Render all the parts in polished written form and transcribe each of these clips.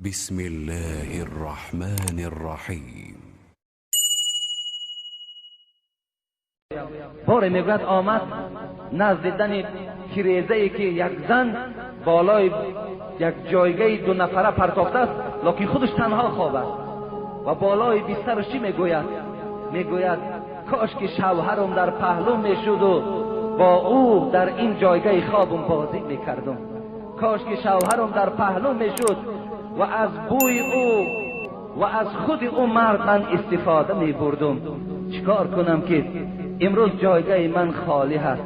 بسم الله الرحمن الرحیم. باره میگوید آمد نزد دن کریزه ای که یک زن بالای یک جایگاه دو نفره پرتافته است، لکن خودش تنها خواب است و بالای بسترش چی میگوید؟ میگوید کاش که شوهرم در پهلو میشد و با او در این جایگاه خوابم بازی میکردم. کاش که شوهرم در پهلو میشد و از بوی او و از خود او مرد من استفاده میبردم. چیکار کنم که امروز جایگاه من خالی هست؟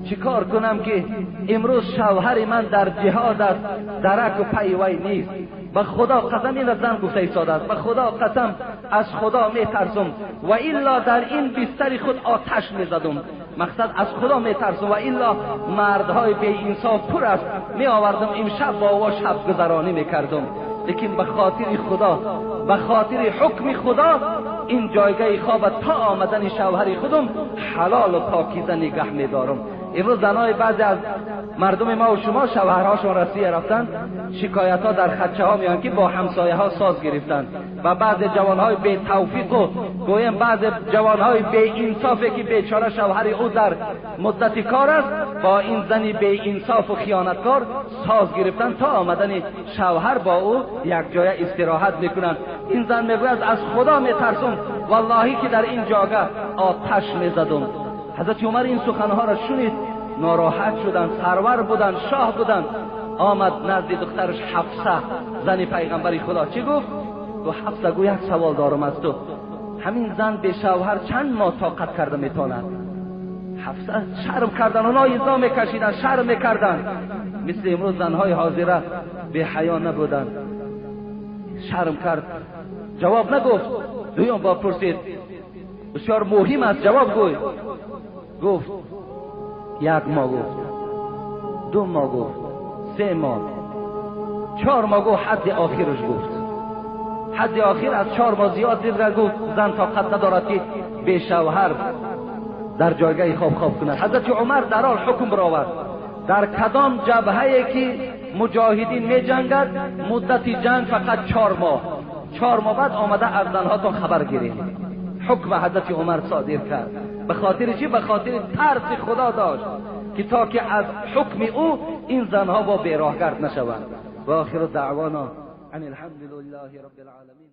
چیکار کنم که امروز شوهر من در جهاد است، درک و پیوی نیست. به خدا قسم، این را زن گفته ایستاده است، به خدا قسم از خدا میترسم و الا در این بستر خود آتش میزدم. مقصد از خدا میترسم و الا مردهای بی انصاف پر است، می آوردم امشب با او شب گذرانی میکردم. لیکن به خاطر خدا، به خاطر حکم خدا، این جایگاه خواب تا آمدن شوهر خودم حلال و پاکیزه نگه میدارم. امروز زنای بعضی از مردم ما و شما شوهرهاشون رسیه رفتن، شکایت ها در خدچه ها میان که با همسایه ها ساز گرفتن و بعض جوانهای بی توفیق و گویم بعض جوانهای بی انصافی که بیچاره شوهر او در مدت کار است، با این زنی بی انصاف و خیانتکار ساز گرفتن تا آمدن شوهر با او یک جای استراحت میکنن. این زن میگوید از خدا میترسم، واللهی که در این جاگه آتش میزدم. حضرت عمر این سخنها را شنید، ناراحت شدند، سرور بودند، شاه بودند. آمد نزد دخترش حفصه، زن پیغمبر خدا. چی گفت؟ گفت حفصه، گو یک سوال دارم از تو، همین زن به شوهر چند ماه طاقت کرده میتواند؟ حفصه شرم کردن، اونا ایزا میکشیدن، شرم میکردن، مثل امروز زنهای حاضره به حیا نبودن. شرم کرد، جواب نگفت. دویم با پرسید، بسیار مهم است، جواب گوی. گفت یک ماه، گفت دو ماه، گفت سه ماه، چهار ماه، گفت حد آخرش. گفت حد آخر از 4 ماه زیاد دید. گفت زن طاقت ندارد که به شوهر در جایگاه خواب خواب کند. حضرت عمر در حال حکم برآورد، در کدام جبهه که مجاهدین می جنگد مدت جنگ فقط 4 ماه، 4 ماه بعد آمده از زنهاتون خبر گیرید. حکم حضرت عمر صادر کرد. به خاطر چی؟ به خاطر ترس خدا داشت که تا که از حکم او این زنها با بیراهگرد نشوند. و آخر دعوانا ان الحمد لله رب العالمین.